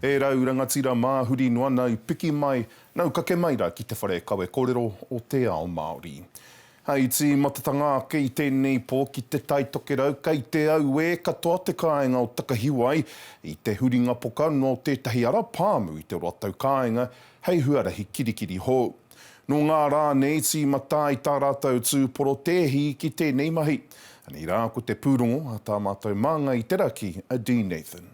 E rau rangatira mā huri noa nau piki mai, nau kake mai rā ki te whare kawe korero o te ao Māori. Hei tīmatatanga ake i tēnei pō ki Te Tai Tokerau kei te auē katoa te kāinga o Takahiwai i te huringa poka noa o tētahi ara pāmu i te roatau kāinga hei huarahi kirikiri hou. Nō ngā rā nei tīmata ai tā rātou tū porotēhi ki tēnei mahi. Anei rā ko te pūrongo a tā mātou māngai i te raki a Dean Nathan.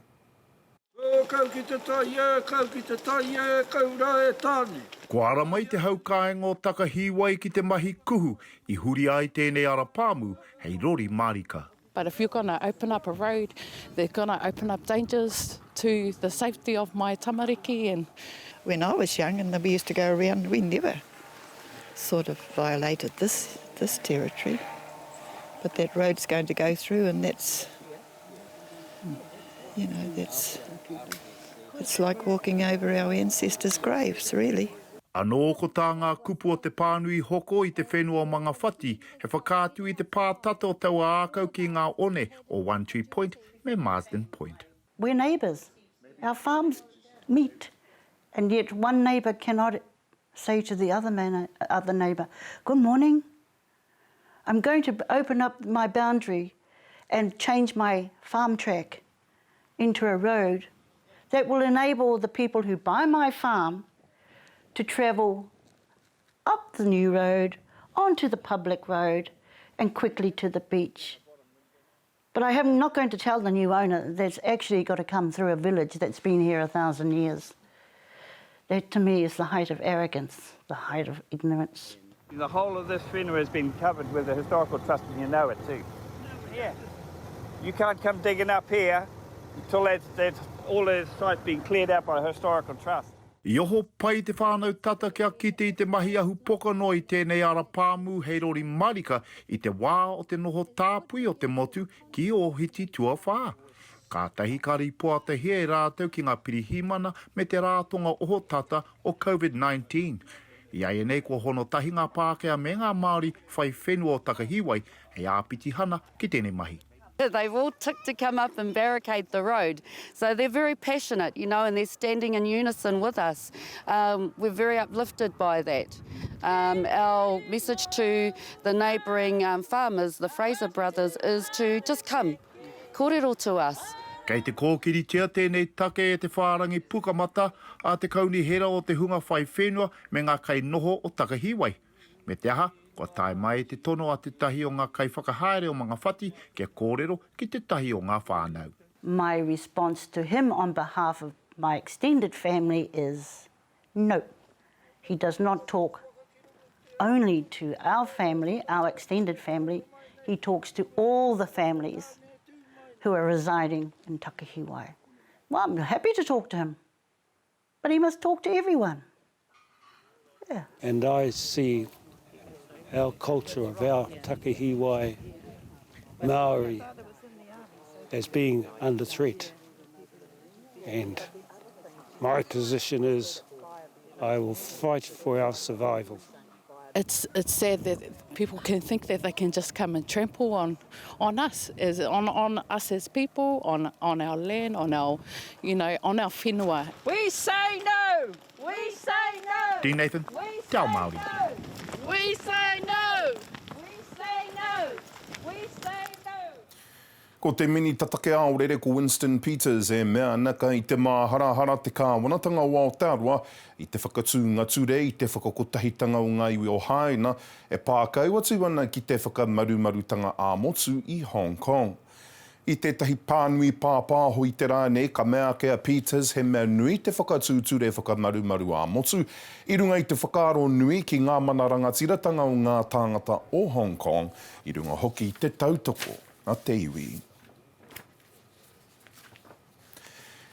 E kau ki te tai, e kau ki te tai, e kau rā e Tāne. Kua ara mai te hau kāinga o Takahiwai ki te mahi kuhu i huria ai tēnei ara pāmu hei rori mārika. But if you're gonna open up a road, they're gonna open up dangers to the safety of my tamariki and. When I was young and we used to go around, we never sort of violated this this territory, but that road's going to go through and that's You know, that's, it's like walking over our ancestors' graves, really. Anō ko tā ngā kupu o te pānui hoko i te whenua o Mangawhati he whakaatu i te pātata o taua ākau ki ngā one o One Tree Point me Marsden Point. We're neighbours. Our farms meet and yet one neighbour cannot say to the other man, other neighbour, good morning, I'm going to open up my boundary and change my farm track into a road that will enable the people who buy my farm to travel up the new road, onto the public road and quickly to the beach. But I am not going to tell the new owner that's actually got to come through a village that's been here 1,000 years. That to me is the height of arrogance, the height of ignorance. The whole of this whenua has been covered with the historical trust and you know it too. Yeah. You can't come digging up here until that's, that's all the site's been cleared out by the historical trust. I oho pai te whānau tata kia kite i te mahi ahu poka noa i tēnei ara pāmu hei rori marika i te wā o te noho tāpui o te motu ki Ōhiti tuawhā. Kātahi ka rīpoatahia e rātou ki ngā pirihimana me te rātonga ohotata o Covid 19. I āianei kua hono tahi ngā Pākehā me ngā Māori whai whenua o Takahiwai hei āpitihana ki tēnei mahi. They've all ticked to come up and barricade the road. So they're very passionate, you know, and they're standing in unison with us. Um, we're very uplifted by that. Um, our message to the neighbouring um, farmers, the Fraser brothers, is to just come, kōrero to us. Kei te kōkiritia tēnei take e te whārangi pukamata a te Kaunihera o te Hunga Whai Whenua me ngā kainoho o Takahiwai. Me te aha, kua tae mai te tono a tētahi o ngā kaiwhakahaere o Mangawhati kia kōrero ki tētahi o ngā whānau. My response to him on behalf of my extended family is no. He does not talk only to our family, our extended family, he talks to all the families who are residing in Takahiwai. Well, I'm happy to talk to him, but he must talk to everyone. Yeah. And I see our culture of our Takahiwai Maori as being under threat. And my position is I will fight for our survival. It's, it's sad that people can think that they can just come and trample on, on us, as, on, on us as people, on, on our land, on our, you know, on our whenua. We say no! We say no! Dean Nathan, Te Ao Māori. We say no! We say no! We say no! Ko te Minita Take Aorere ko Winston Peters e mea ana kei te māharahara te kāwanatanga o Aotearoa i te whakatūnga ture i te whakakotahitanga o ngā iwi o Haina e pā kau atu ana ki te whakamarumarutanga ā-motu i Hong Kong. I tētahi pānui pāpāho i te rā nei ka mea ake a Peters he mea nui te whakatū ture whakamarumaru ā-motu i runga i te whakaaro nui ki ngā mana rangatiratanga o ngā tāngata o Hong Kong i runga hoki i te tautoko a te iwi.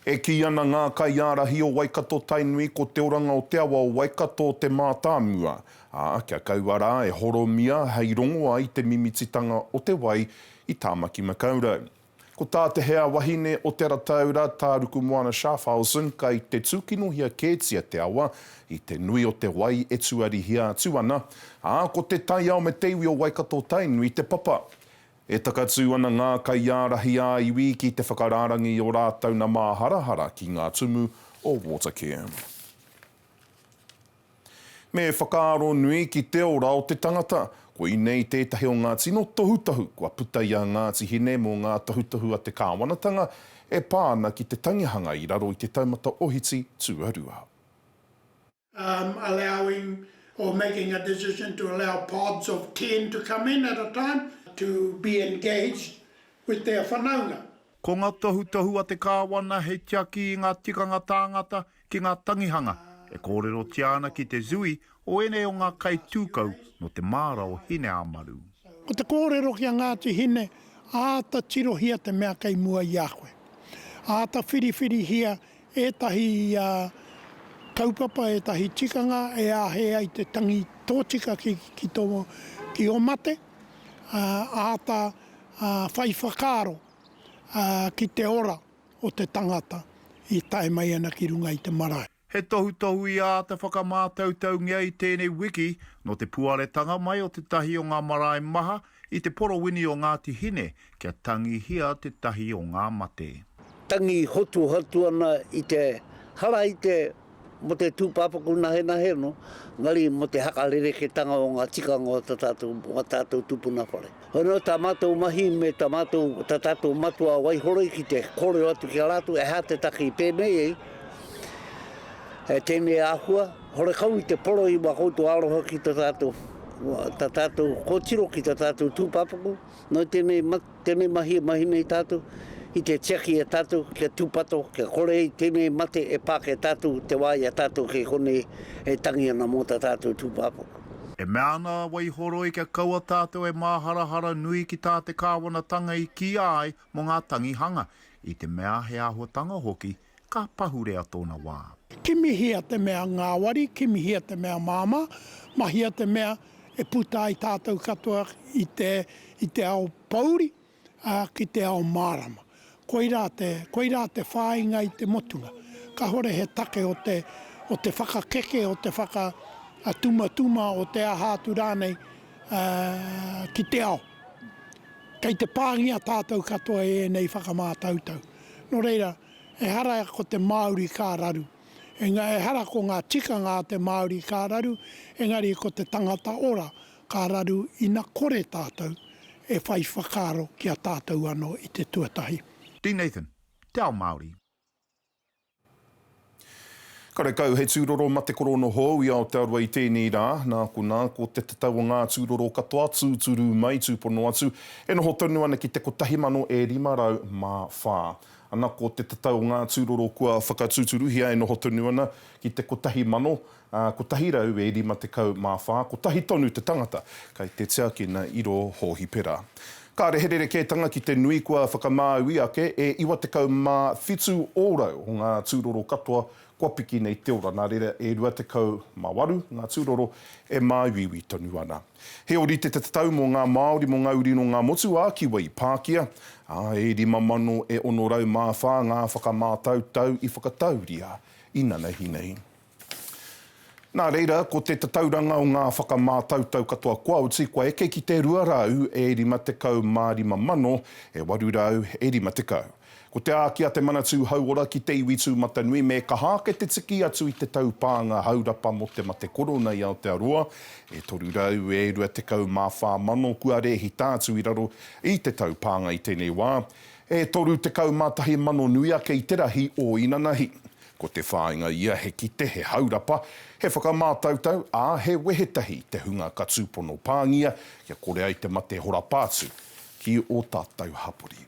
E kī ana ngā kaiārahi o Waikato-Tainui ko te oranga o te awa o Waikato te mātāmua, ā, kia kaua rā e horomia hei rongoa i te mimititanga o te wai i Tāmaki Makaurau. Ko tā te hea wahine o Te Arataura, tā Rukumoana Schaafhausen, kai te tūkinohia kētia te awa i te nui o te wai e tuarihia atu ana, ā, ko te taiao me te iwi o Waikato-Tainui te papa. E takatū ana ngā kaiārahi ā-iwi ki te whakarārangi i ō rātou na māharahara ki ngā tumu o Watercare. Me whakaaro nui ki te ora o te tangata. Koinei tētahi o ngā tino tohutohu kua puta i a Ngāti Hine mō ngā tohutohu a te kāwanatanga e pā ana ki te tangihanga i raro i te taumata ohiti tuarua. Um, allowing or making a decision to allow pods of 10 to come in at a time to be engaged with their whanaunga. Ko ngā tohutohu a te Kāwana hei tiaki i ngā tikanga tāngata ki ngā tangihanga e kōrerotia ana ki te zui o ēnei o ngā kaitūkau nō te māra o Hineāmaru. Ko te kōrero ki a Ngāti Hine, āta tirohia te mea kei mua i a koe. Āta whiriwhirihia ētahi kaupapa, ētahi tikanga e āhei ai te tangi tōtika ki, ki tō, ki ō mate, āta whai whakaaro ki te ora o te tangata i tae mai ana ki runga i te marae. He tohutohu i āta whakamātautaungia i tēnei wiki nō te puaretanga mai o tētahi o ngā marae maha i te porowini o Ngāti Hine kia tangihia tētahi o ngā mate. Tangi hotuhotu ana i te hara i te mo te tūpāpaku nahenahe no, engari mo te hakarereketanga o nga tikanga o ta tatou, o a tatou tupuna whare. Hoi no ta matou mahi me ta matou, ta tatou matua a Waihoroi ki te korero atu ki a ratou e ha te take i penei ai, e tenei ahua, horekau i te poro i wa koutou aroha ki ta tatou, ta tatou kotiro ki ta tatou tūpāpaku, no tenei Tēnei mahi e mahi nei tātou, i te tiaki i a tātou kia tūpato, kia kore ai tēnei mate e pā ki a tātou te wā i a tātou kei konei e tangi ana mō tā tātou tūpāpaku. E mea ana a Waihoroi kia kaua tātou e māharahara nui ki tā te kāwanatanga i kīia ai mō ngā tangihanga, i te mea he āhuatanga hoki ka pahurea tōna wā. Kimihia te mea ngāwari, kimihia te mea māmā, mahia te mea e puta ai tātou katoa i te, i te ao pouri, ā, ki te ao mārama. Koirā te, koirā te whāinga i te motunga. Kahore he take o te, o te whakakeke, o te whakatumatuma, o te aha atu rānei, ā, ki te ao. Kei te pāngia tātou katoa e ēnei whakamātautau. Nō reira, ehara ko te Māori ka raru. Enga, ehara ko ngā tikanga a te Māori ka raru, engari ko te tangata ora ka raru ina kore tātou e whai whakaaro ki a tātou anō i te tuatahi. Dean Nathan, Te Ao Māori. Karekau he tūroro mate korona hou i Aotearoa i tēnei rā, nā konā ko te tatau o ngā tūroro katoa tūturu mai tūpono atu e noho tonu ana ki te 1,000 e 500 mā whā. Ana ko te tatau o ngā tūroro kua whakatūturuhia e noho tonu ana ki te 1,000, ā, 100 e 54, kotahi tonu te tangata kei te tiakina i rō hōhipera. Kāre he rerekētanga ki te nui kua whakamāui ake e 97 ōrau o ngā tūroro katoa kua piki nei te ora, nā reira e 28 ngā tūroro e māuiui tonu ana. He ōrite te tatau mō ngā Māori, mō ngā uri nō ngā motu ā-Kiwa i pākia, ā, e 5,000 e 604 ngā whakamātautau i whakatauria i nanahi nei. Nā reira, ko te tatauranga o ngā whakamātautau katoa kua oti, kua eke ki te 200 e 55 mano e 800 e 50. Ko te āki a te Manatū Hauora ki te iwi tūmatanui me kaha ake te tiki atu i te taupānga haurapa mō te mate korona i Aotearoa, e 300 e 24 mano kua rēhita atu i raro i te taupānga i tēnei wā, e 31 mano nui ake i te rahi o inanahi. Ko te whāinga ia he kite, he haurapa, he whakamātautau, ā, he wehetahi te hunga ka tūpono pāngia kia kore ai te mate horapa atu ki ō tātou hapori.